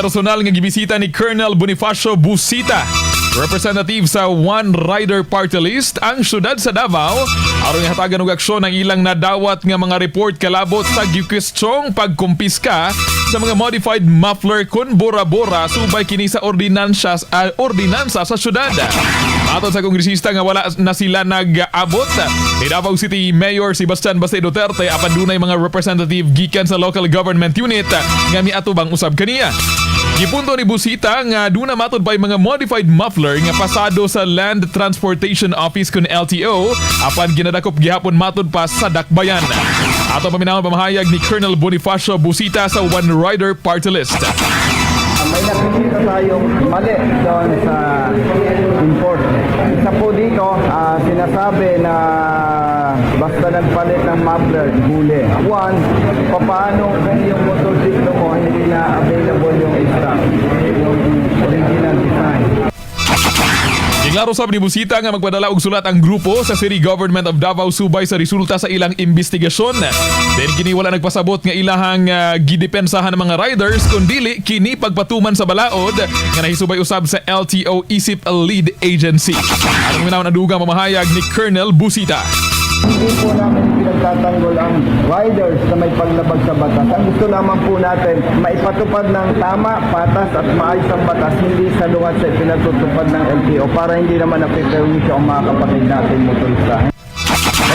Personal nga gibisita ni Colonel Bonifacio Busita, representative sa One Rider Party List, ang syudad sa Davao aron hatagan og aksyon ang ilang nadawat nga mga report kalabot sa gikwestiyong pagkumpiska sa mga modified muffler kun bora-bora subay kini sa ordinansa sa syudad. Matod sa kongresista nga wala na sila nag-abot ni Davao City Mayor Sebastian Baste Duterte, apan dunay mga representative gikan sa local government unit nga miatubang usab kaniya. Gipunto ni Busita nga duna matod pa'y mga modified muffler nga pasado sa Land Transportation Office kun LTO, apan ginadakop gihapon matod pa sa dakbayan. Ato paminawon pamahayag ni Colonel Bonifacio Busita sa One Rider Party List. May nakikita tayong mali doon sa import. Isa po dito, sinasabi na basta nagpalit ng muffler, huli. One, paano kung yung motorsiklo mo hindi na available yung stock, yung original design? Giklaro sab ni Busita nga magpadala og sulat ang grupo sa City Government of Davao subay sa resulta sa ilang investigasyon. Then kini wala nagpasabot nga ilahang gidepensahan ng mga riders kundili kini pagpatuman sa balaod nga nahisubay usab sa LTO isip lead agency. Aron minawon ang dugang mamahayag ni Colonel Busita. Hindi po namin pinagtatanggol ang riders na may paglabag sa batas. Ang gusto lamang po natin, maipatupad ng tama, patas at maayos ang batas, hindi sa luwad sa ipinatutupad ng LTO para hindi naman napiperwisyo ang mga kapatid natin motorista.